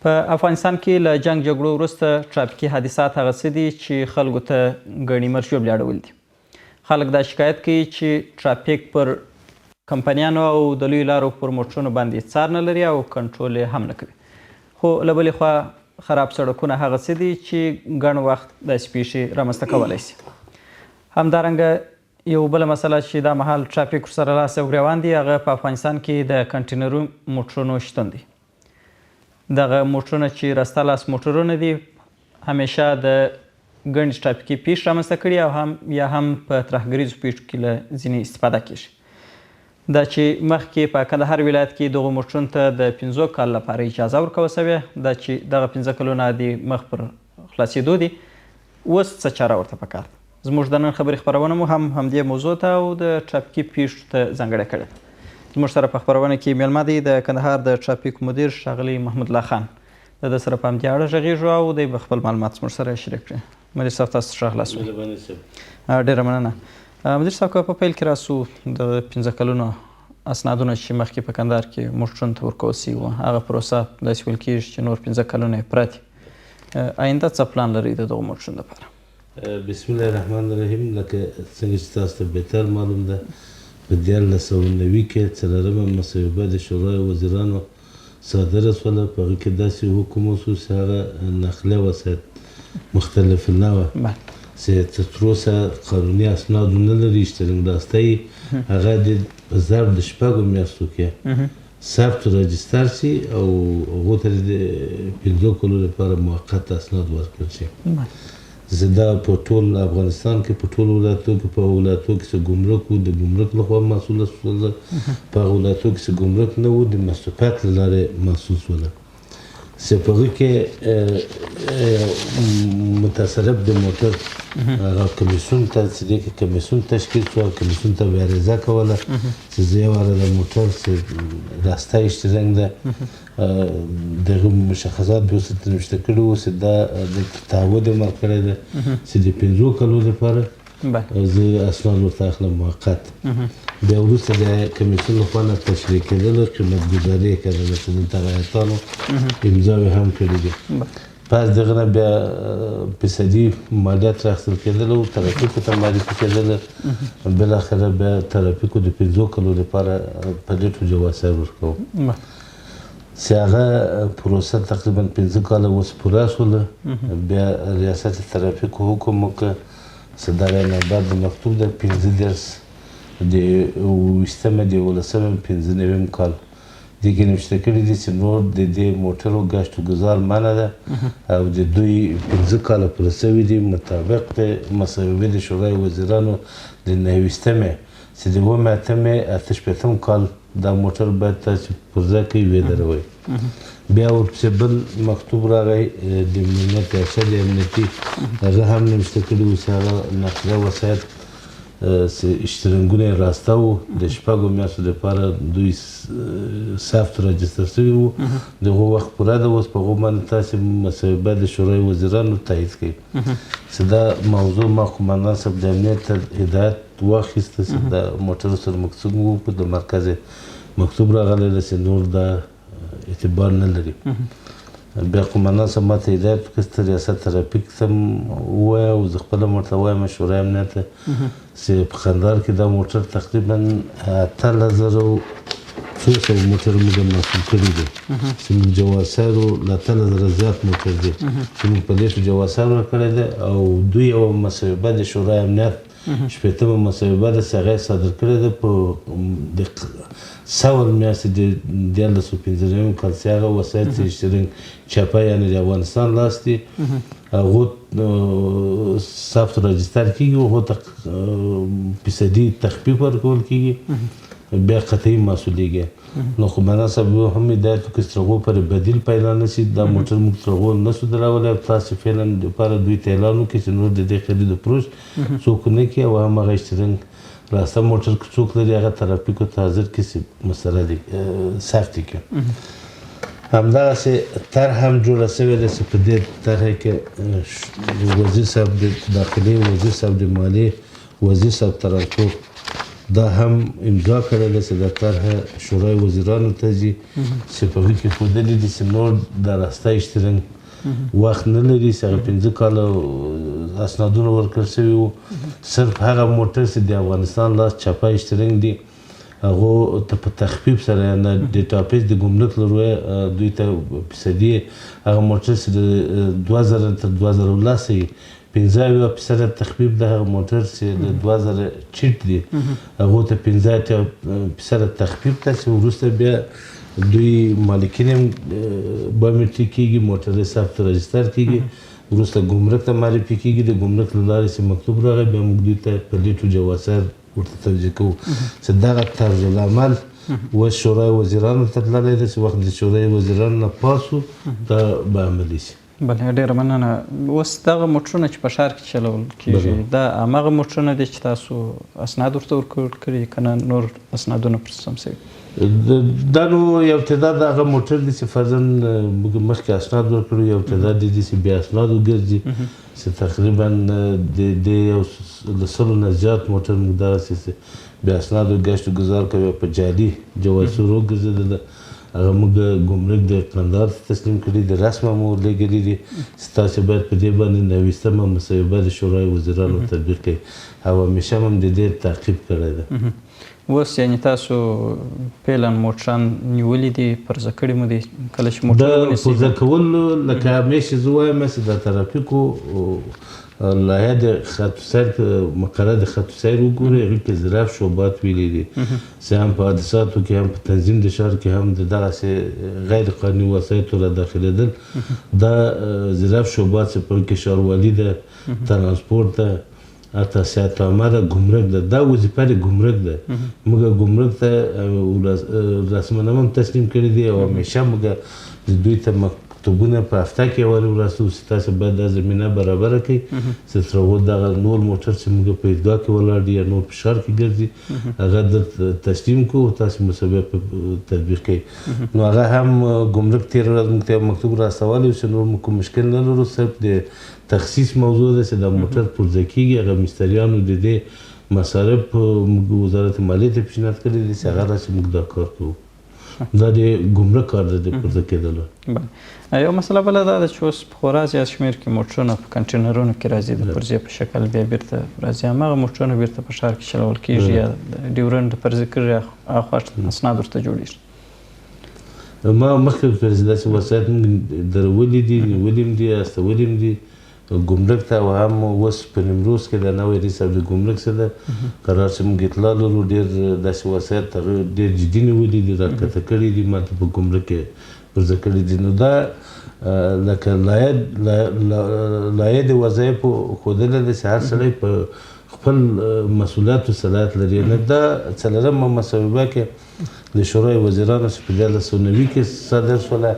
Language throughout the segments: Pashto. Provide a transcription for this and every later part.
په افغانستان کې له جنګ جګړو وروسته ټرافیکي حادثات هغه څه دي چې خلکو ته ګڼي مرګ ژوبلې اړولي دي. خلک دا شکایت کوي چې ټرافیک پر کمپنیانو او د لویو لارو پر موټرونو باندې څار نه لري او کنټرول یې هم نه کوي. خو له بلې خوا خراب سړکونه هغه څه دي چې ګڼ وخت داسې پیښې رامنځته کولای شي. همدارنګه یو بله مسله چې دا مهال ټرافیک ورسره لاس او ګریوان دي هغه په افغانستان کې د کنټینري موټرونو شتون دی. دغه موټرونه چې رسته لاس موټرونه دي همیشه د ګڼې ټرافیکي پیښې رامنځته کړي او هم یا هم په ترهګریزو پیښو کې له ځینې استفاده کیږي. دا چې مخکې په کندهار ولایت کې دغو موټرونو ته د 5 کال لپاره اجازه ورکول شوې، دا چې دغه 5 کلونه دي مخ پر خلاصېدو دي، اوس څه چاره ورته پکار ده؟ زموږ د نن خبرې خپرونه مو هم همدې موضوع ته او د ټرافیکي پیښو ته ځانګړې کړې ده. زموږ سره په خپرونه کې میلمه دی د کندهار د ټرافیک مدیر ښاغلی محمود الله خان. د ده سره په همدې اړه غږیږو او دی به خپل معلومات زموږ سره شریک کړي. مدیر صاحب تاسو ښه راغلاست وایي. مهرباني صاحب. ډېره مننه. مدیر صاحب که په پیل کې راسو د 5 کلونو اسنادونه چې مخکې په کندهار کې موټرونو ته ورکول شوي وو، هغه پروسه داسې ویل کېږي چې نور 5 کلونه یې پرته دي. آینده څه پلان لرئ د دغو موټرونو لپاره؟ بسم الله الرحمن الرحیم. لکه څنګه چې تاسو ته بهتر معلوم ده، په 1390 کې څلورمه مصوبه د شورای وزیرانو صادره شوله. په هغه کې داسې حکم وشو چې هغه نقلیه وسایط مختلف نه وه چې تر اوسه قانوني اسناد نه لري، اشترنګ راسته یې هغه د په ظرف د 6 میاشتو کې ثبت و راجستر شي او هغو ته د 5 کلو لپاره موقت اسناد ورکړل شي. زه دا په ټول افغانستان کې په ټولو ولایتو کې، په هغو ولایتو کې چې ګمرک و د ګمرک لخوا محصول شوله، په هغو ولایتو کې چې ګمرک نه و د مستوفیت له لارې محصول شوله. چې په هغه کې متصرف د موټر هغه کمیسیون ته چې دې کې کمیسیون تشکیل شو، کمیسیون ته به عریضه کوله چې زه یو واره د موټر چې راسته اشترنګ ده دغه مشخصات به ورسره نوشته کړي وو چې دا د تعهد یې ورکړی دی چې د 5 کلو لپاره زه اسناد ورته اخلم موقت. بیا وروسته د کمیسیون لخوا نه تشریح کېدله، قیمت ګذاري یې کېدله چې دلته رعیتانو امضاوې هم کړي دي. پس دغه نه بیا فیصدي مالیات راخیستل کېدله او ترافیکو ته معرفي کېدله. بالاخره بیا ترافیکو د 5 کلو لپاره پلیټ او جواز سیر ورکوو چې هغه پروسه تقریبا 5 کاله اوس پوره شوله. بیا ریاست ترافیکو حکم وکړ چې دغه نوبت د مکتوب د 35 د 27 د 11 95 کال دې کې نوشته کړي دي چې نور د دې موټرو ګشت و ګذار منع ده او د دوی 5 کاله پوره شوي دي مطابق د مصوبې د شورای وزیرانو د 29 چې د 7 8 68 کال دا موټر باید تاسې پر ځای کوي ویې دروئ. بیا ورپسې بل مکتوب راغی د امنیت ارشد امنیتي، هغه هم نوشته کړي وو چې هغه نقلیه وسایط چې اشترنګونه یې راسته وو د 6 میاشتو لپاره دوی ثبت راجستر شوي وو، د هغو وخت پوره ده، اوس په هغو باندې تاسې مصوبه د شورای وزیرانو تایید کړئ. چې دا موضوع ما قومندان صاحب د امنیت ته هدایت واخیسته چې دا موټر سره موږ څنګه وکړو، د مرکز مکتوب راغلی دی چې نور دا اعتبار نه لري. بیا قومندان صاحب ما ته هدایت وکړ چې ته ریاست ترافیک ته ووایه او زه خپله هم ورته وایم شورای امنیت ته چې په کندهار کې دا موټر تقریبا 18,200 موټر موږ محصول کړي دي چې موږ جواز سیر له 18,000 زیات موټر دي چې موږ په دې جواز سیر ورکړی دی او دوی یوه مصوبه د شورای امنیت 60مه مصوبه ده چې هغه یې صادر کړې ده په د ثور میاشتې د 1395 کال چې هغه وسایط چې اشترنګ چپه یعنې د افغانستان لاس دي هغو ثبت راجستر کېږي، هغو ته فیصدي تخفیف ورکول کېږي، بیا قطعي محصولېږي. نو خو منا صاحب هم هدایت وکړ چې تر هغو پورې بدیل پیدا نه شي دا موټر موږ تر هغو نه شو درولی او تاسې فعلا دپاره دوی ته اعلان وکړي چې نور د دې خرید و فروش څوک نه کړي او هم هغه اشترنګ راسته موټر که څوک لري هغه ترافیکو ته حاضر کړي چې مسله دې ثبت کړي. همدغسې طرح هم جوړه شوې ده چې په دې طرحه کې وزیر صاحب د داخلي، وزیر صاحب د مالي، وزیر صاحب ترانسپورت دا هم امضا کړې ده چې دا طرحه شورای وزیرانو ته ځي، چې په هغې کې ښودلي دي چې نور د راسته اشترنګ وخت نه لري، چې هغه 5 کاله اسنادونه ورکړل شوي وو. صرف هغه موټر چې د افغانستان لاس چپه اشترنګ دي هغو ته په تخفیف سره، یعنې ډیټابیس د ګمرک له رویه دوی ته فیصدي، هغه موټر چې د 2000 تر 2010 یې 75% تخفیف ده، هغه موټر چې د 2000 چیټ دي هغو ته 85% تخفیف ده، چې وروسته بیا دوی مالکین هم بایومټریک کېږي، موټر یې ثبت راجستر کېږي، وروسته ګمرک ته معرفي کېږي. د ګمرک له لارې چې مکتوب راغی بیا موږ دوی ته پلیټ و جواسر ورته توجیه کوو، چې دغه طرزالعمل اوس شورای وزیرانو ته تللی دی، چې وخت د شورای وزیرانو نه پاس شو دا به عملي شي. بله ډېره مننه. اوس دغه موټرونه چې په ښار کې چلول کېږي، دا هماغه موټرونه دي چې تاسو اسناد ورته ورکړي که نه نور اسنادونه پر سم شوي؟ دا نو یو تعداد هغه موټر دي چې فرضاً موږ مخکې اسناد ورکړو، یو تعداد دي چې بې اسنادو ګرځي، چې تقریباً د یو له 100 نه زیات موټر موږ دغسې چې بې اسنادو ګشت و ګذار کوي، په جعلي جواسیرو ګرځېدله، هغه موږ ګمرک د قندهار ته تسلیم کړي دي، رسماً مو ورلېږلي دي چې تاسې باید په دې باندې 90مه مصوبه د شورای وزیرانو تطبیق کړئ، او همیشه هم د دې تعقیب کړی دی. اوس یعنې تاسو فعلاً موټران نیولي دي، پرزه کړي مو دي، کله چې موټر دا ونیسئ؟ پرزه کول لکه همیشه زه وایم چې د ترافیکو لایحه د خط سیر مقرره د خط سیر وګورئ، هغې کې ظرف شعبات ویلي دي چې هم په حادثاتو کې، هم په تنظیم د ښار کې، هم د دغسې غیر قانوني وسایطو را داخلېدل، دا ظرف شعبات چې په کې ښاروالي ده، ترانسپورت ده، حتی صحت عامه ده، ګمرک ده، دا وظیفه د ګمرک ده. موږ ګمرک ته رسماً هم تسلیم کړي دي، او همیشه موږ دوی ته مکتوبونه په هفته کې یو وارې ورسوو چې تاسې باید دا زمینه برابره کړئ چې تر هغو دغه نور موټر چې موږ په عیدګاه کې ولاړ دي یا نور په ښار کې ګرځي هغه دلته تسلیم کړو، تاسې مصوبه په تطبیق کړئ. نو هغه هم ګمرک تېره ورځ موږ ته یو مکتوب را استولی و چې نور موږ کوم مشکل نه لرو، صرف د تخصیص موضوع ده چې دا موټر پرزه کېږي. هغه مستریانو د دې مصارف موږ وزارت مالیې ته پیشنهاد کړی دی چې هغه راسي موږ دا کار کوو. دا د ګمرک کار دی د پرزه کېدلو. یو مسله بله دا ده چې اوس په خورا زیات شمېر کې موټرونه په کنټینرونو کې راځي، د پرزې په شکل بیا بېرته راځي، هماغه موټرونه بېرته په ښار کې چلول کېږي یا د ډیورنډ د پرزې کړي اخوا اسناد ورته جوړېږي. ما مخکې وکړل چې داسې وسایط موږ درولي دي، نیولي هم دي، استولي هم دي ګمرک ته، او هم اوس په نیمروز کې د نوی رئیس صاحب د ګمرک څخه ده قرار چې موږ اطلاع لرو، ډېر داسې وسایط هغه ډېر جدي نیولي دي، راکښته کړي دي، ما ته په ګمرک کې پرزه کړي دي. نو دا لکه لایه د وظایفو ښودلې ده چې هر سړی په خپل مسؤلیت و صلاحیت لري. نو دا څلورمه مصوبه کې د شورای وزیرانو چې په 1390 کې صادر شوله،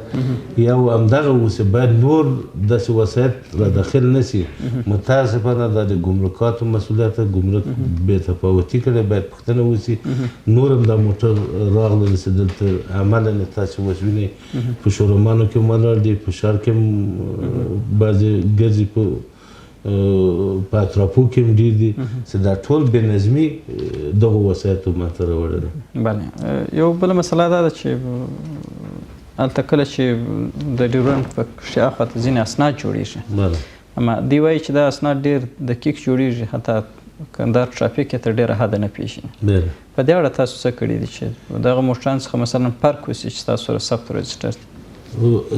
یو همدغه و چې باید نور داسې وسایط را داخل نه شي. متاسفانه دا د ګمرکاتو مسؤلیت ده، ګمرک بې تفاوتي کړې، باید پوښتنه وشي. نور هم دا موټر راغلل چې دلته عملاً تاسې اوس وینئ په شورمانو کې هم ولاړ دي، په ښار کې هم بعضې ګرځي، په اطرافو کې هم ډېر دي، چې دا ټول بې نظمي دغو وسایطو منځته راوړې ده. بله یو بله مسله دا ده چې هلته کله چې د ډیورنډ په کښې اخوا ته ځینې اسناد جوړېږي، اما دوی وایي چې دا اسناد ډېر دقیق جوړېږي، حتی کندهار ټرافیک یې تر ډېره حده نه پېژني. په دې اړه تاسو څه کړي دي چې دغه موټران څخه مثلا فرق وشي چې تاسو سره ثبت رجسټر دي؟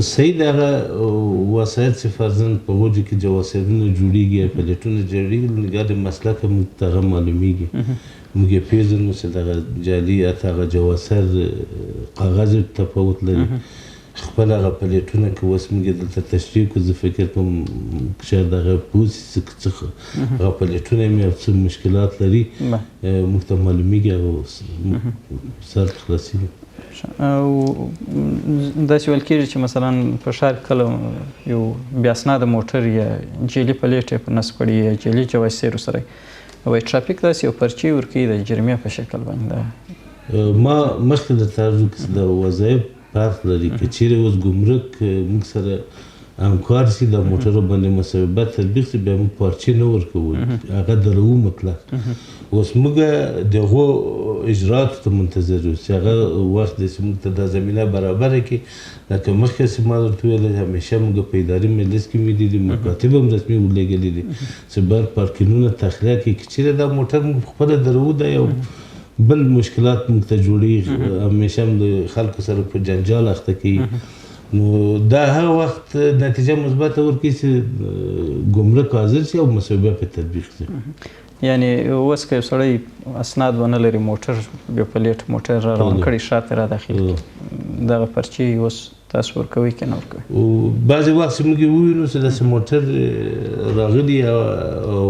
صحیح ده، هغه وسایط چې فرضاً په غوجې کې جواسیرونه جوړېږي یا پلیټونه جوړېږي، نګاه د مسلکه موږ ته هغه معلومېږي، موږ یې پېژنو چې دغه جعلي یا هغه جواسر کاغذ یې تفاوت لري. خپل هغه پلیټونه که اوس موږ یې دلته تشریح کړو، زه فکر کوم شاید هغه پوه شي چې څه هغه پلیټونه مې یو څه مشکلات لري، موږ ته معلومېږي، هغه سر خلاصېږي. او داسې ویل کېږي چې مثلا په ښار کې کله یو بې اسناده موټر یا جعلي پلیټ یې په نصب کړي یا جعلي جواسیر سره وایي ټرافیک داسې یو پرچې ورکوي د جرمې په شکل باندې. ما مخکې درته عرض وکړ چې د وظایف فرق لري. که چیرې اوس ګمرک موږ سره همکار شي، د موټرو باندې مصوبه تطبیق شي، بیا موږ پارچې نه ورکوو، هغه دروو مطلق. اوس موږ د هغو اجرااتو ته منتظر یو چې هغه وخت دی چې موږ ته دا زمینه برابره کړي. لکه مخکې چې ما درته وویل، همیشه موږ په اداري مجلس کې ویلي دي، مکاتب هم رسمي ورلېږلي دي چې باید پارکینګونه تخلیه کړي. که چېرې دا موټر موږ خپله دروو، دا یو بل مشکلات موږ ته جوړېږي، همیشه هم د خلکو سره په جنجال اخته کوي. نو دا هغه وخت نتیجه مثبته ورکوي چې ګمرک حاضر شي او مصوبه په تطبیق شي. یعنی اوس که یو سړی اسناد ونه لري، موټر بې پلیټ موټر را روان کړي، ښار ته را داخل کړي، دغه پرچې اوس تاسو ورکوئ که نه ورکوئ؟ بعضې وخت چې موږ یې ووینو چې داسې موټر راغلي او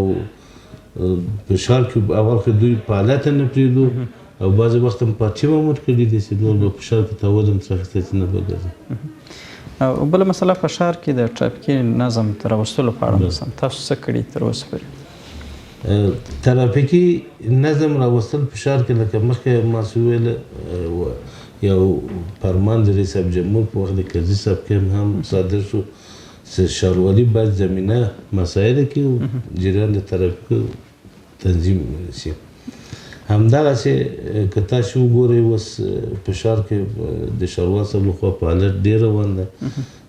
په ښار کې اول خو دوی په حالت نه پرېږدو، او بعضې وخت هم پرچې هم ورکړي دي چې نور به په ښار کې تعود هم څه اخیستی چې نه به ګرځي. او بله مسله په ښار کې د ټرافیکي نظم د راوستلو په اړه مثلا تاسو څه کړي تر اوسه پورې؟ ترافیکي نظم راوستل په ښار کې لکه مخکې ما چې وویل، یو فرمان د رئیس صاحب جمهور په وخت د کرزي صاحب کې هم صادر شو چې ښاروالي باید زمینه مساعده کړي او جریان د ترافیکو تنظیم شي. همدغسې که تاسو وګورئ اوس په ښار کې د ښاروال صاحب لخوا فعالیت ډېر روان ده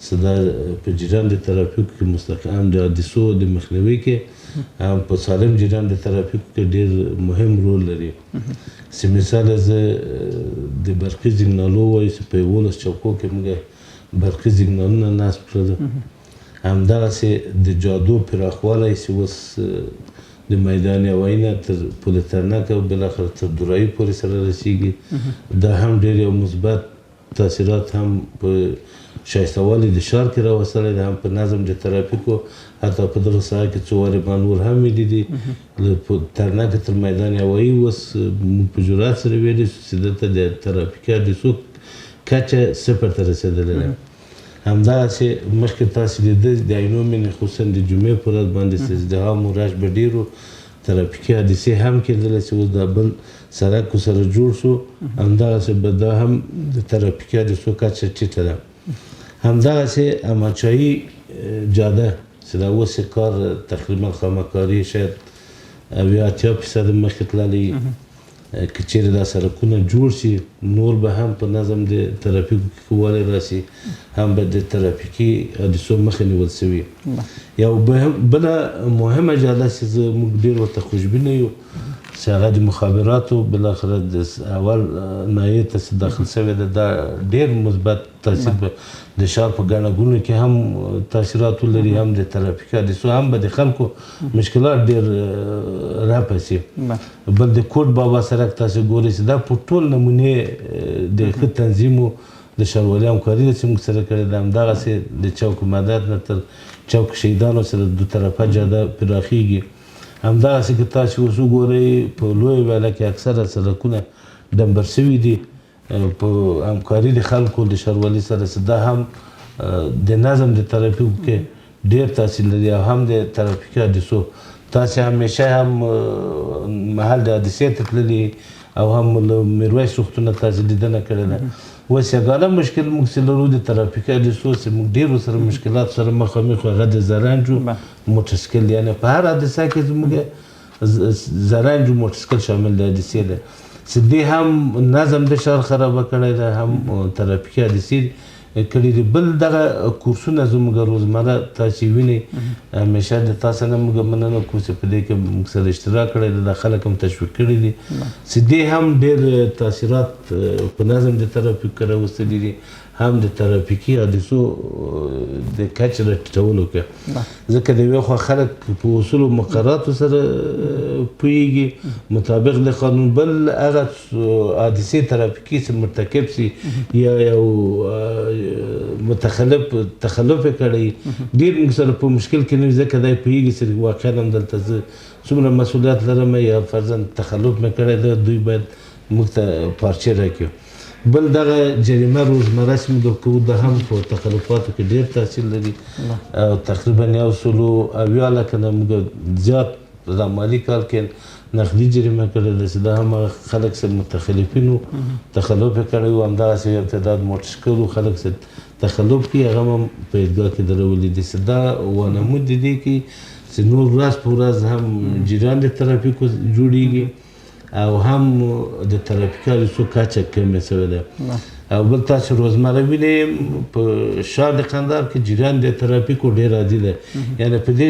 چې دا په جریان د ترافیکو کې مستقیم هم د حادثو د مخنیوي کې هم په سالم جریان د ترافیکو کې ډېر مهم رول لري. چې مثال زه د برقي سیګنالو وایو چې په 11 چوکو کې موږ برقي سیګنالونه نصب کړل. همدغسې د جادو پراخوالی چې اوس د میدان هوایي نه تر پل ترنک او بالاخره تر دورایي پورې سره رسیږي، دا هم ډېر یو مثبت تاثیرات هم په ښایستهوالي د ښار کې راوستلی دی، هم په نظم د ترافیکو. حتی په دغه ساحه کې څو وارې ما نور هم ویلي دي، له ترنکه تر میدان هوایي اوس موږ په جرأت سره ویلی شو چې دلته د ترافیکي حادثو کچه صفر ته رسېدلې ده. همدغسې مخکې تاسې لیده د عینو مینې خصوصا د جمعې په ورځ باندې چې ازدحام و رش به ډېر و، ترافیکي حادثې هم کېدلې چې اوس دا بل سړک سره جوړ شو، همدغسې به دا هم د ترافیکي حادثو کچه ټیټه ده. همدغسې اماچایي جاده چې دا اوس یې کار تقریبا خامکاري شاید 70-80% مخکې تللی، که چېرې دا سړکونه جوړ شي نور به هم په نظم د ترافیکو کې ښه والی راشي، هم به د ترافیکي حادثو مخه نیول شوي. یو بله مهمه جاده چې زه موږ ډېر ورته خوشبینه یو چې هغه د مخابراتو بالاخره د اول ناحیې ته چې داخل شوې ده، دا ډېر مثبت تاثیر به د ښار په ګڼه ګوڼو کې هم تاثیرات ولري، هم د ترافیکي حادثو، هم به د خلکو مشکلات ډېر رفع شي. بل د کوټ بابا سړک تاسې ګورئ چې دا په ټول نمونې د ښه تنظیم د ښاروالي همکاري ده چې موږ سره کړې ده. همدغسې د چوک مدد نه تر چوک شهیدانو سره دو طرفه جاده پراخېږي. همدغسې که تاسې اوس وګورئ په لویه ویاله کې اکثره سړکونه ډمبر شوي دي په همکاري د خلکو د ښاروالي سره، چې دا هم د نظم د ترافیکو کې ډېر تاثیر لري او هم د ترافیکي حادثو. تاسې همیشه هم محل د حادثې ته تللي او هم له میرویس روغتونه تاسې لیدنه کړې ده. اوس یګانه مشکل موږ چې لرو د ترافیکي حادثو چې موږ ډېر ورسره مشکلات سره مخامخ یو، هغه د زرنجو موټرسایکل، یعنې په هر حادثه کې زموږ زرنجو موټرسایکل شامل دی حادثې ده چې دې هم نظم د ښار خرابه کړی ده، هم ترافیکي حادثې کړي دي. بل دغه کورسونه زموږ روزمره تاسې وینئ، همیشه د تاسو نه موږ مننه کوو چې په دې کې موږ سره اشتراک کړی دی، دا خلک هم تشویق کړي دي چې دې هم ډېر تاثیرات په نظم د ترافیک کې راوستلي دي، هم د ترافیکي حادثو د کچې راټیټولو کې. ځکه د یوې خوا خلک په اصولو مقرراتو سره پوهېږي مطابق د قانون، بل هغه حادثې ترافیکي چې مرتکب سي یا یو متخلف تخلف یې کړی، ډېر موږ سره په مشکل کې نه وي، ځکه دی پوهېږي چې واقعا هم دلته زه څومره مسؤلیت لرم یا فرضاً تخلف مې کړی دی، دوی باید موږ ته پارچې راکړي. بل دغه جریمه روزمره چې موږ کوو دا هم په تخلفاتو کې ډېر تاثیر لري. او تقریبا 170 لکه نه موږ زیات دا مالي کال کې نقدي جریمه کړې ده چې دا هم هغه خلک چې متخلفین وو تخلف یې کړی وو، همدغسې یو تعداد موټرسایکل وو خلک چې تخلف کوي هغه هم په عیدګاه کې درولي دي. چې دا وانمود د دې کې چې نور ورځ په ورځ هم جریان د ترافیکو جوړیږي او هم د ترافیکي حادثو کچه کمه شوې ده. او بل تاسو روزمره وینئ په ښار د قندهار کې جریان د ترافیکو ډېر عادي ده. یعنی په دې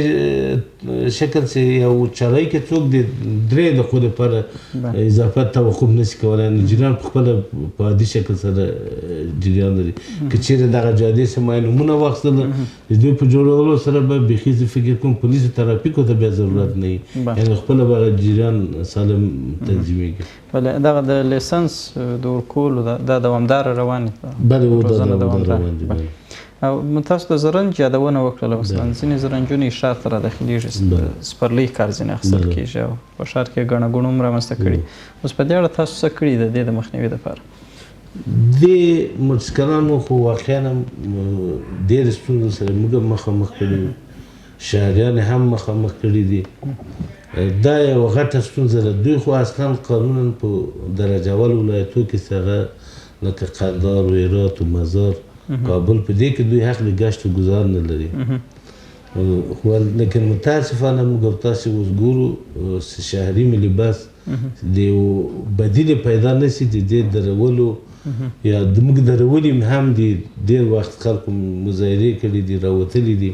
شکل چې یو چړۍ کې څوک د 3 دقیقو لپاره اضافه توقف نشي کولی، یعنی جریان په خپله په عادي شکل سره جریان لري. که چیرې دغه جادې سه ما نمونه واخیستله د دوی په جوړولو سره به بیخي زه فکر کوم پولیسو ترافیکو ته بیا ضرورت نه وي، یعنی خپله به هغه جریان سالم تنظیمېږي. بله دغه د لیسنس د ورکولو دا دوامداره روان دي؟ بله دا دوامداره روان دي. او تاسو د زرنج یادونه وکړله، مثلا ځینې زرنجونه ښار ته راداخلېږي، سپرلۍ کار ځینې اخیستل کېږي او په ښار کې ګڼه ګوڼه هم رامنځته کړي. اوس په دې اړه تاسو څه کړي د دې د مخنیوي دپاره؟ دې موټرسایکلانو خو واقعا هم ډېرې ستونزو سره موږ هم مخامخ کړي یو، شهریان هم مخامخ کړي دي. دا یوه غټه ستونزه ده. دوی خو اصلا قانونا په درجه اول ولایتو کې چې هغه لکه قندهار و هرات و مزار کابل په دې کې دوی حق د ګشت و ګذار نه لري. خو لیکن متاسفانه موږ او تاسې اوس ګورو چې شهري ملي بس د یو بدیل پیدا نه شي د دې درولو، یا موږ درولي هم دي. ډېر وخت خلکو مظاهرې کړي دي، راوتلي دي.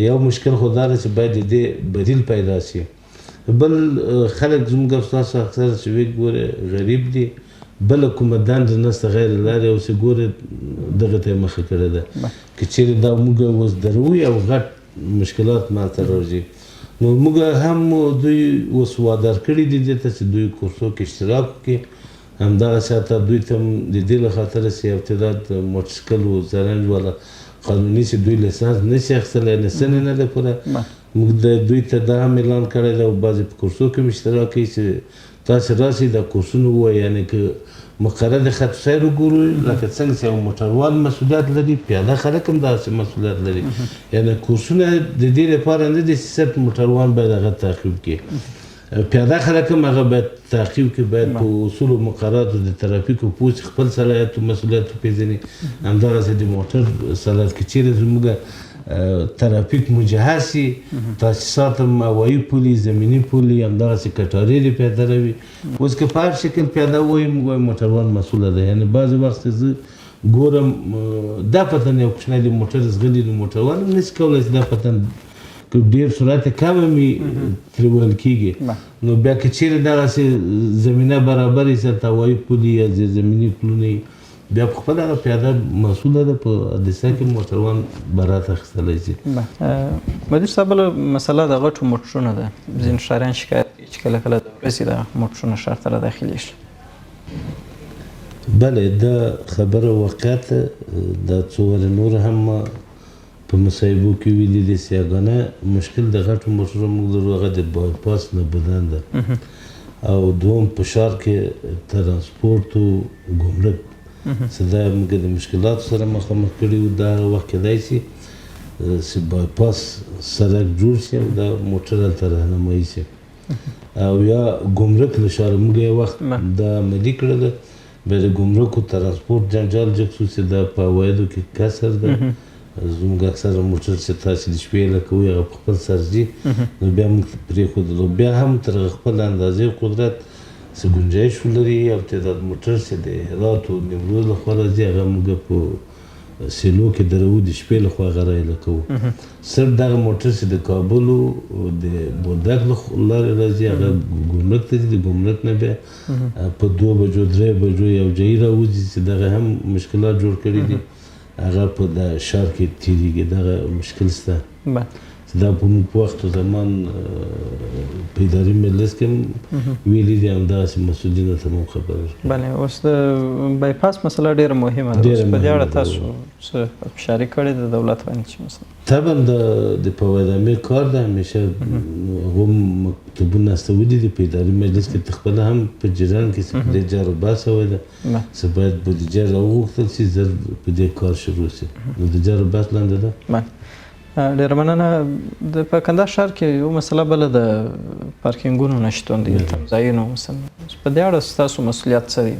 یو مشکل خو دا ده چې باید د دې بدیل پیدا شي. بل خلک زموږ او ستاسو اکثره چې ویې ګورې غریب دي، بله کومه دنده نشته غیر لارې اوس یې ګورې دغه ته یې مخه کړې ده. که چیرې دا موږ اوس دروو یو غټ مشکلات منځته راځي. نو موږ هم دوی اوس وادار کړي دي دې ته چې دوی کورسو کې اشتراک وکړي. همدغسې حتی دوی ته هم د دې له خاطره چې یو تعداد موټرسایکل و زرنج والا قانوني چې دوی لیسانس نه شي اخیستلی، یعنې سن یې نه دی پوره، موږ دوی ته دا هم اعلان کړی دی او بعضې په کورسو کې هم اشتراک کوي چې تاسې راسئ دا کورسونه ووایئ. یعنې که مقرر د خط سیر وګورو لکه څنګه چې یو موټروان مسؤلیت لري، پیاده خلک هم داسې مسؤلیت لري. یعنې کورسونه د دې لپاره نه دي چې صرف موټروان باید هغه تعقیب کړي، پیاده خلک هم هغه باید تعقیب کړي، باید په اصولو مقرراتو د ترافیکو پوه شي، خپل صلاحیت او مسؤلیت وپېژني. همدغسې د موټر صلاحیت که چیرې زموږ ترافیک مجهز شي، تاسیسات هم هوایي پولې، زمیني پولې، همدغسې کټارې دې پیاده روي. اوس که په هر شکل پیاده وایي، موږ وایو موټروان مسؤله دی. یعنې بعضې وخت زه ګورم دا پتن یو کوچنی د موټر ځغلي، نو موټروان هم نشي کولی چې دا پتن که ډېر سرعت کم هم وي ترې ویل کېږي. نو بیا که چیرې دغسې زمینه برابره شي، هلته هوایي پولې یا زیرزمیني پلونه وي، بیا په خپله هغه پیاده مسؤله ده، په حادثه کې موټروان برات اخیستلی شي. مدیر صاحب، بله مسله د غټو موټرونو ده. ځینې ښاریان شکایت کوي چې کله کله د ورځې د موټرونه ښار ته راداخلېږي. بله دا خبره واقعیت دا څو ورې نور هم ما په مصاحبو کې ویلي دي چې یګانه مشکل د غټو موټرو موږ لرو هغه د بایپاس نه بودن ده، او دوم په ښار کې ترانسپورت او ګمرک چې دا موږ د مشکلاتو سره مخامخ کړي وو. دا هغه وخت کېدای شي چې بایپاس سړک جوړ شي او دا موټر هلته رهنمایي شي، او یا ګمرک له ښاره موږ یو وخت دا عملي کړله، بیا د ګمرک او ترانسپورت جنجال جګ شو چې دا په عوایدو کې کسر ده. زموږ اکثره موټر چې تاسې د شپې یله کوئ هغه په خپل سر ځي، نو بیا موږ پرېښودلو. بیا هم تر هغه خپل اندازې قدرت څه ګنجایش ولري او تعداد موټر چې د هرات او نیمروز لخوا راځي هغه موږ په سیلو کې دروو، د شپې لخوا هغه رایله کوو. صرف دغه موټر چې د کابل او د بولدک لارې راځي هغه ګمرک ته ځي، د ګمرک نه بیا په 2 بجو 3 بجو یو ځای راوځي چې دغه هم مشکلات جوړ کړي دي، هغه په د ښار کې تېرېږي. دغه مشکل شته چې دا په موږ په وخت او زمان په اداري مجلس کې هم ویلي دي، همدغسې مسؤلینو ته مو خبر ورکړه. بله اوس د بایپاس مسله ډېره مهمه ده. ډېره اوس په دې اړه مهمه ده. تاسو څه اشارې کړې ده دولت باندې چې مثلا؟ طبعا د فواید کار ده، همیشه هغو مکتوبونه استولي دي په اداري مجلس کې، خپله هم په جریان کې چې په دې جار و بحث شوی ده چې باید بودیجه راوغوښتل شي، زر په دې کار شروع شي. نو د جار و بحث لاندې ده. ډېره مننه. د په کندهار ښار کې یو مسله بله د پارکینګونو نشتون دی، تمځایونو مثلا. په دې اړه ستاسو مسؤلیت څه دی؟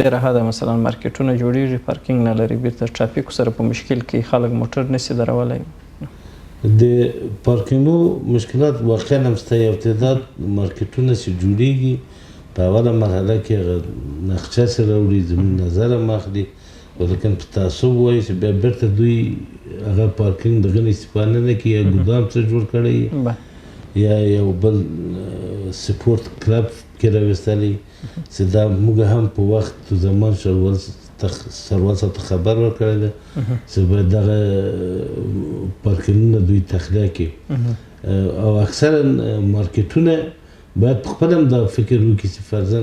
ډېره حده مثلا مارکیټونه جوړیږي، پارکینګ نه لري، بیرته ټرافیکو سره په مشکل کې خلک موټر نشي درولی. د پارکینګو مشکلات واقعا هم شته. یو تعداد مارکیټونه چې جوړیږي په اوله مرحله کې هغه نقشه سره راوړي، زموږ نظر هم اخلي، ولیکن په تعصب وایي چې بیا بیرته دوی هغه پارکینګ دغه نه استفاده نه کوي، یا ګودام څه جوړ کړی یا یو بل سپورت کلب کې راوستلی، چې دا موږ هم په وخت زمان سروال صاحب ته خبر ورکړی ده چې باید دغه پارکینګونه دوی تخلیه کړي. او اکثرا مارکیټونه باید په خپل هم دا فکر وکړي چې فرضاً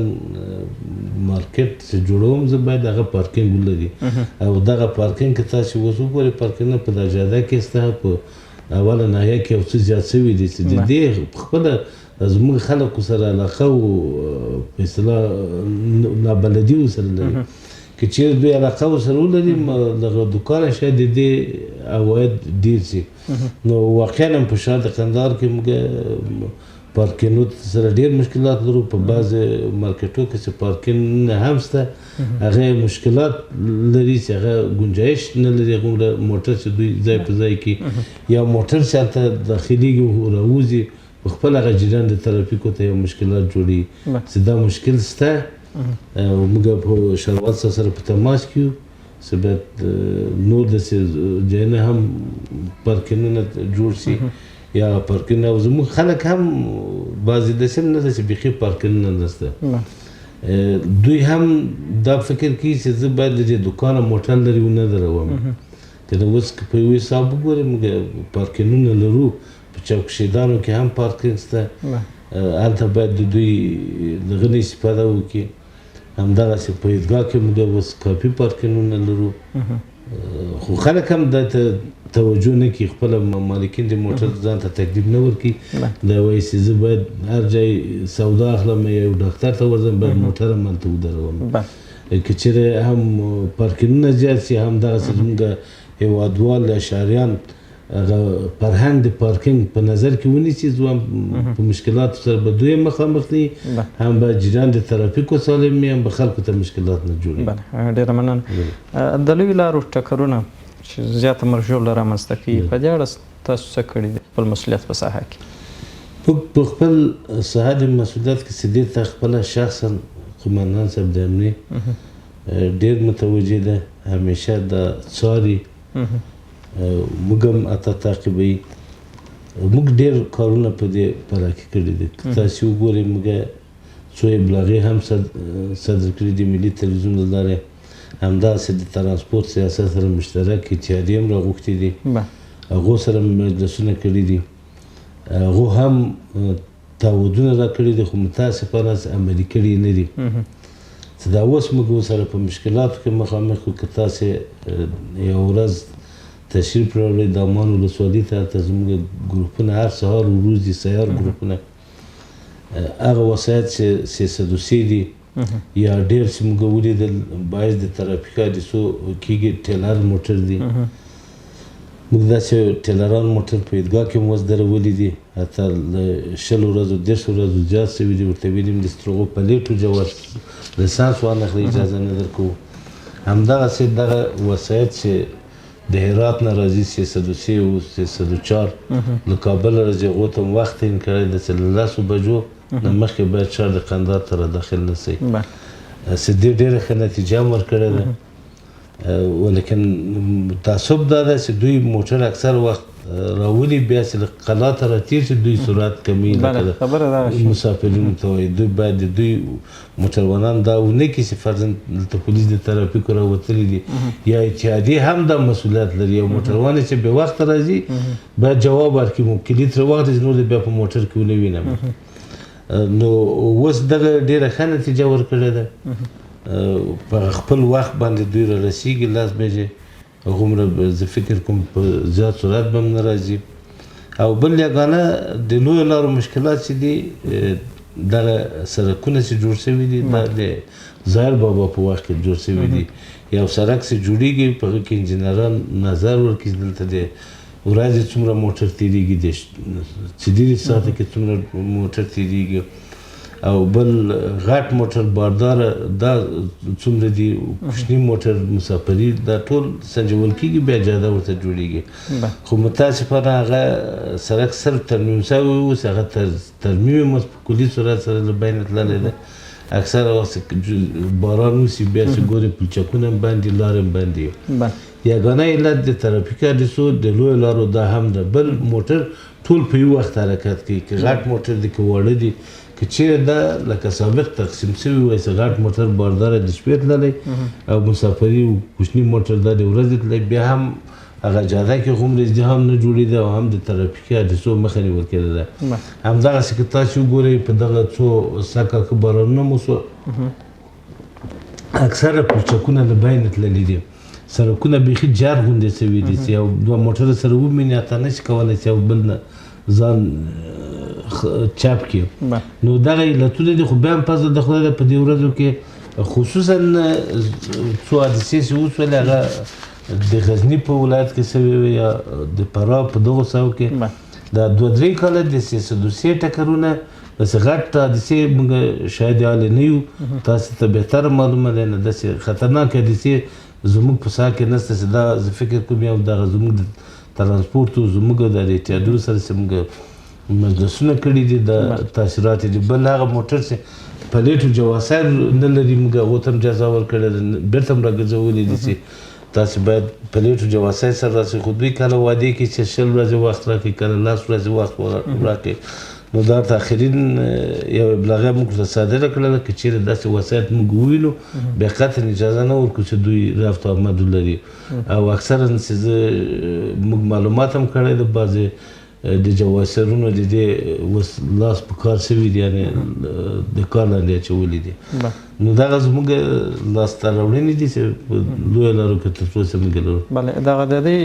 مارکیټ چې جوړوم زه باید هغه پارکینګ ولري، او دغه پارکینګ که تاسې اوس وګورئ پارکینګونه په دا جاده کې شته، په اوله ناحیه کې یو څه زیات شوي دي، چې د دې په خپله زموږ خلکو سره علاقه او په اصطلاح نابلدي ورسره لري. که چېرې دوی علاقه ورسره ولري دغه دوکانه شاید د دې عواید ډېر شي. نو واقعا هم په ښار د قندهار کې موږ پارکینو سره ډېر مشکلات لرو. په بعضې مارکیټو کې چې پارکینګونه هم شته هغه مشکلات لري چې هغه ګنجایش نه لري، هغومره موټر چې دوی ځای په ځای کړي، یا موټر چې هلته داخلېږي او راوځي په خپل هغه جریان د ترافیکو ته یو مشکلات جوړوي، چې دا مشکل شته. موږ په ښاروال سره په تماس کې یو چې باید نور داسې ځایونه هم پارکینګونه جوړ شي، یا پارکینګ. او زموږ خلک هم بعضې داسې هم نه ده چې بیخي پارکینګونه نشته، دوی هم دا فکر کوي چې زه باید له دې دوکانه موټر لري ونه دروم. که د اوس په یو حساب وګورئ موږ پارکینګونه لرو، په چوک شهیدانو کې هم پارکینګ شته، هلته باید د دوی دغه نه استفاده وکړي. همدغسې په عیدګاه کې موږ اوس کافي پارکینګونه لرو، خو خلک هم دا ته توجه نه کوي، خپله مالکین د موټر ځان ته تکلیف نه ورکوي. دا وایي چې زه باید هر ځای سودا اخلم یا یو ډاکتر ته ورځم باید موټر هم هلته ودروم. که چېرې هم پارکینګونه زیات شي، هم دغسې زموږ هېوادوال یا ښاریان هغه فرهنګ د پارکینګ په نظر کې ونیسي، ځوان په مشکلاتو سره به دوی مخامخ دي، هم به جریان د ترافیکو سالم وي، هم به خلکو ته مشکلات نه جوړوي. بله، ډېره مننه. د لویو لارو ټکرونه چې زیاته مرګ ژوبله رامنځته کوي، په دې اړه تاسو څه کړي دي خپل مسؤلیت په ساحه کې؟ موږ په خپل ساحه د مسؤلیت کې چې دې ته خپله شخصا قومندان صاحب د امني ډېر متوجه ده، همیشه دا څاري، موږ هم حتی تعقیبوي. موږ ډېر کارونه په دې پره کې کړي دي. که تاسې وګورئ موږ څو ابلاغې هم صدر کړي دي ملي تلویزیون له لارې، همداسې د ترانسپورت سیاست سره مشترک اتحادیې هم راغوښتي دي، هغو سره مجلسونه کړي دي، هغو هم تعهدونه راکړي دي، خو متاسفانه عملي کړي نه دي. چې دا اوس موږ ورسره په مشکلاتو کې مخامخ یو. که تاسې یوه ورځ تشریف راوړئ دامان ولسوالي ته، هلته زموږ ګروپونه هر سهار وروځي، سیار ګروپونه، هغه وسایط چې 303 دي یا ډېر چې موږ ولیدل باعث د ترافیکي حادثو کېږي، ټیلر موټر دي. موږ داسې ټیلران موټر په عیدګاه کې هم اوس درولي دي، حتی له 20 ورځو 30 ورځو زیات شوي دي. ورته ویلي دي چې تر هغو پلیټو جواز لسانس وانخلئ اجازه نه درکوو. همدغسې دغه وسایط چې د هرات نه راځي 303 او 304 له کابله راځي، هغو ته هم وخت تعین کړی دی چې له 10 بجو نه مخکې باید ښار د قندهار ته را داخل نه شي. چې دې ډېره ښه نتیجه هم ورکړې ده. ولیکن تعصب دا ده چې دوی موټر اکثر وخت راولي، بیا چې له قلا ته راتېر شي دوی سرعت کموي، لکه مسافرینو ته وایي. دوی باید د دوی موټروانان دا ونه کړي چې فرضاً دلته پولیس د ترافیکو راوتلي دي یا اتحادیې هم دا مسؤلیت لري، یو موټروان چې بې وخته راځي باید جواب ورکړي، مو کلید ترې واخلي چې نور دې بیا په موټر کې ونه وینم. نو اوس دغه ډېره ښه نتیجه ورکړې ده. په خپل وخت باندې دوی را رسېږي 10 بجې، هغومره زه فکر کوم په زیات سرعت به هم نه راځي. او بل یګانه د لویو لارو مشکلات چې دي، دغه سړکونه چې جوړ شوي دي دا د ظاهر بابا په وخت کې جوړ شوي دي. یو سړک چې جوړېږي په هغه کې انجینران نظر ورکړي چې دلته د ورځې څومره موټر تېرېږي، د 24 ساعته کې څومره موټر تېرېږي. او بل غټ موټر باردار دا څومره دي، کوچني موټر مسافري، دا ټول سنجول کېږي، بیا جاده ورته جوړېږي. خو متاسفانه هغه سړک صرف ترمیم شوی اوس هغه ترمیم هم په کلي صورت سره له بینه تللی دی. اکثره وخت باران وسي بیا چې ګورې پلچکونه هم بند دي، لارې هم بندې. یګانه علت د ترافیکي حادثو د لویو لارو دا هم ده. بل موټر ټول په یو وخت حرکت کوي، که غټ موټر دي که واړه دي، که چیرې دا لکه سابق تقسیم شوي وای چې غټ موټر بارداره د شپې تللی او مسافري او کوچني موټر دا د ورځې تللی، بیا هم هغه جاده کې هومره ازدحام نه جوړېده او هم د ترافیکي حادثو مخه نیول کېدله. همدغسې که تاسې وګورئ په دغه څو سږ کال ښه بارانونه مو شو، اکثره پلچکونه له بینه تللي دي، سړکونه بیخي جار غوندې سوي دي چې یو دوه موټر سره وویني حتی نه شي کولی چې یو بل نه ځان چاپ کړي. نو دغه علتونه دي. خو بیا هم فضل د خدای ده په دې ورځو کې خصوصا څو حادثې چې وشولې، هغه د غزني په ولایت کې سوې وې یا د فراه په دغو ساحو کې، دا دوه درې کاله د سیسدوسې ټکرونه داسې غټ حادثې موږ شاهد حال نه یو، تاسې ته بهتره معلومه ده. نه داسې خطرناکې حادثې زموږ په ساحه کې نشته چې دا زه فکر کوم یو دغه زموږ د ترانسپورت او زموږ د اتحادیو سره چې موږ مجلسونه کړي دي دا تاثیرات دي. بل هغه موټر چې پلیټ او جواسر نه لري، موږ هغو ته هم جزا ورکړې ده، بېرته هم راګرځولي دي چې تاسې باید پلیټ او جواسر سره راسئ. خو دوی کله وعدې کوي چې 20 ورځې وخت راکړي، کله 10 ورځې وخت راکړي. نو دا ته اخرین یو ابلاغیه موږ ورته صادره کړله که چیرې داسې وسایط موږ ووینو بیا قطعا اجازه نه ورکړو چې دوی رفت آمد ولري. او اکثرا چې زه موږ معلومات هم کړی ده، بعضې د جواسرونو د دې اوس لاس په کار سوي دي، یعنې د کار لاندې اچولي دي. نو دغه زموږ لاسته راوړنې دي چې په لویو لارو کې تر اوسه موږ لرو. بله دغه د دې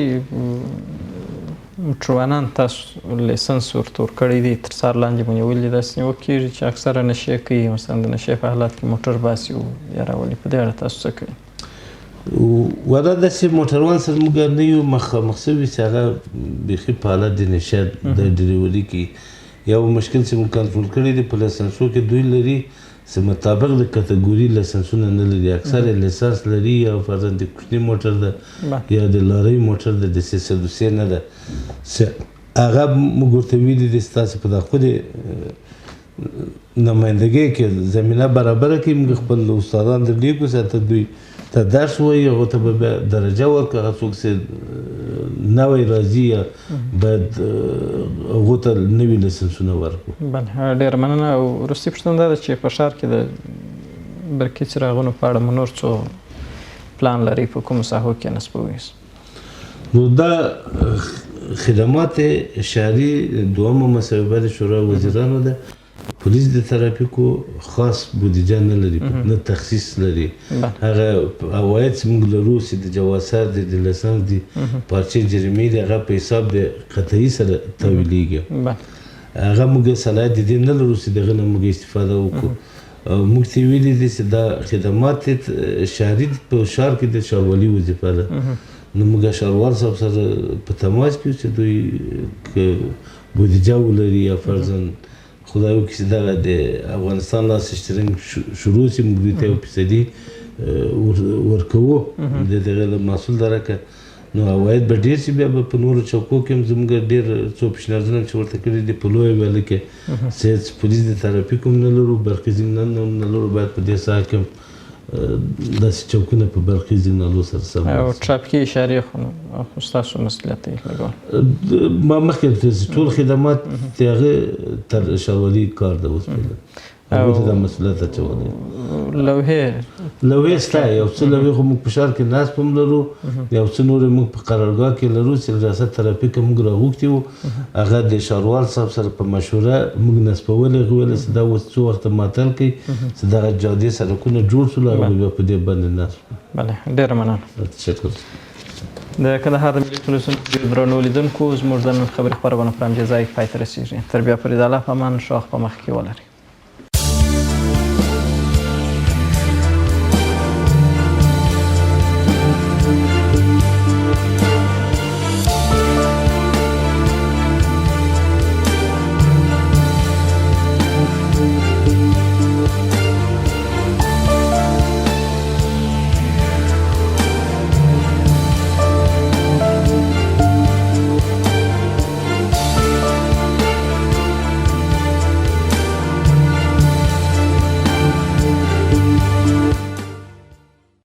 موټروانان تاسو لیسنس ورته ورکړی دی، تر څار لاندې مو نیولي دي، داسې نیوکه کېږي چې اکثره نشې کوي، مثلا د نشې په حالت کې موټر باسي او یا راولي، په دې اړه تاسو څه کوئ؟ ولا داسې موټروان سره موږ نه یو مخامخ سوي چې هغه بیخي په حالت د نشه د ډریوري کې. یو مشکل چې موږ کنټرول کړی دی په لایسنسو کې دوی لري چې مطابق د کتګوري لایسنسونه نه لري، اکثر یې لیسنس لري یا فرضاً د کوچني موټر ده یا د لارۍ موټر ده، د سي سي نه ده، چې هغه موږ ورته ویلي دي چې تاسې په دا خودې نمایندګۍ کې زمینه برابره کړئ، موږ خپل استادان در لېږو چې هلته دوی ته درس وایي، هغو ته به بیا درجه ورکړو، هغه څوک چې نوی راځي یا باید هغو ته نوي لایسنسونه ورکړو. بله ډېره مننه. او وروستۍ پوښتنه دا ده چې په ښار کې د برقي څراغونو په اړه مو نور څو پلان لرئ، په کومو ساحو کې نصبوئ؟ نو دا خدمات شهري دومه مصوبه د شورا وزیرانو ده. پولیس د ترافیکو خاص بودیجه نه لري، نه تخصیص لري. هغه عواید چې موږ لرو چې د جواسر دي، د لایسنس دي، پارچې جریمې دي، هغه په حساب د قطعي سره تاویلېږي. هغه موږ صلاحیت د دې نه لرو چې د هغه نه موږ استفاده وکړو. موږ ته ویلي دي چې دا خدمات شهري په ښار کې د ښاروالي وظیفه ده. نو موږ ښاروال صاحب سره په تماس کې یو چې دوی که بودیجه ولري یا فرضاً خدای وکړي چې دغه د افغانستان لاس اشترنګ شروع شي، موږ دوی ته یو فیصدي ورکوو د دغه له محصول درکه، نو عواید به ډېر شي. بیا به په نورو چوکو کې هم زموږ ډېر څو پیشنهادونه چې ورته کړي دي په لویه ویاله کې چې هېڅ پولیس د ترافیک هم نه لرو، برقي زینونه هم نه لرو، باید په دې ساحه کې هم داسې چوکونه په برقي زینالو سره سم او ترافیکي اشارې خو ستاسو مسؤلیت دی لګول. ما مخکې درته ویل چې ټول خدمات د هغه تر ښاروالي کار ده اوس فعلا. هغه ته دا مسؤلیت اچولی. لوحې شته، یو څه لوحې خو موږ په ښار کې نصب هم لرو، یو څه نورې موږ په قرارګاه کې لرو چې ریاست ترافیک موږ راغوښتي وو، هغه د ښاروال صاحب سره په مشوره موږ نصبولې، هغه ویل چې دا اوس څو وخته معطل کړئ چې دغه جادې سړکونه جوړ شول، هغه به بیا په دې باندې نصب کړو. بله ډېره مننه. تشکر. د کندهار د ملي تلویزیون ډېرو درنو لیدونکو، زموږ د نن خبري خپرونه پر همدې ځای پای ته رسېږي. تر بیا پورې د الله په امان، ښه وخت په مخ کې ولرئ.